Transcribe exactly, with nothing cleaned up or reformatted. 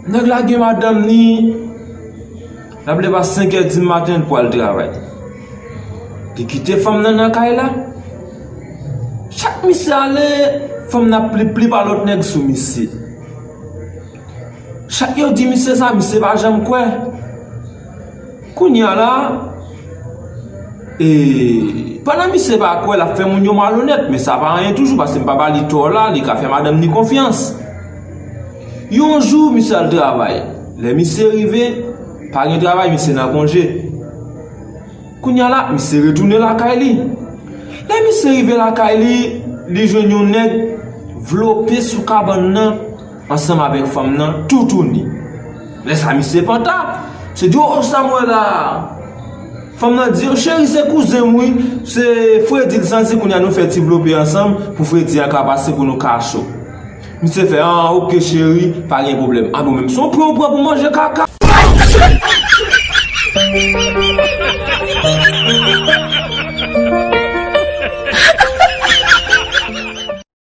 Nèg la gen madanm ni, l ap leve a senk è di maten pou al travay. Li kite fanm nan nan kay la. Chak misye ale, fanm nan ap plip plip a lòt nèg sou misye. Chak yo di misye sa, misye pa janm kwè. Kounye a la, e, pandan misye pa kwè, l ap fè moun yo malonèt, men sa pa anyen toujou, paske m pa ba li tò la, li ka fè madanm ni konfyans. Yon jou, misye al travay. Lè misye rive, pa gen travay, misye nan konje. Kounye a la, misye retounen lakay li. Lè misye rive lakay li, li jwenn yon nèg vlope sou kabann nan ansanm avèk fanm nan toutouni. Lè sa misye panta, misye di, "O, sa m wè la a?" Fanm nan di, "O cheri, se kouzen m wi, se fredi l santi, kounye a nou fè ti vlope ansanm pou fredi a ka pase pou nou ka cho." Misye fè, "Ah, oke cheri, pa gen pwoblèm." A bon, menm se yon pre ou pran pou manje kaka.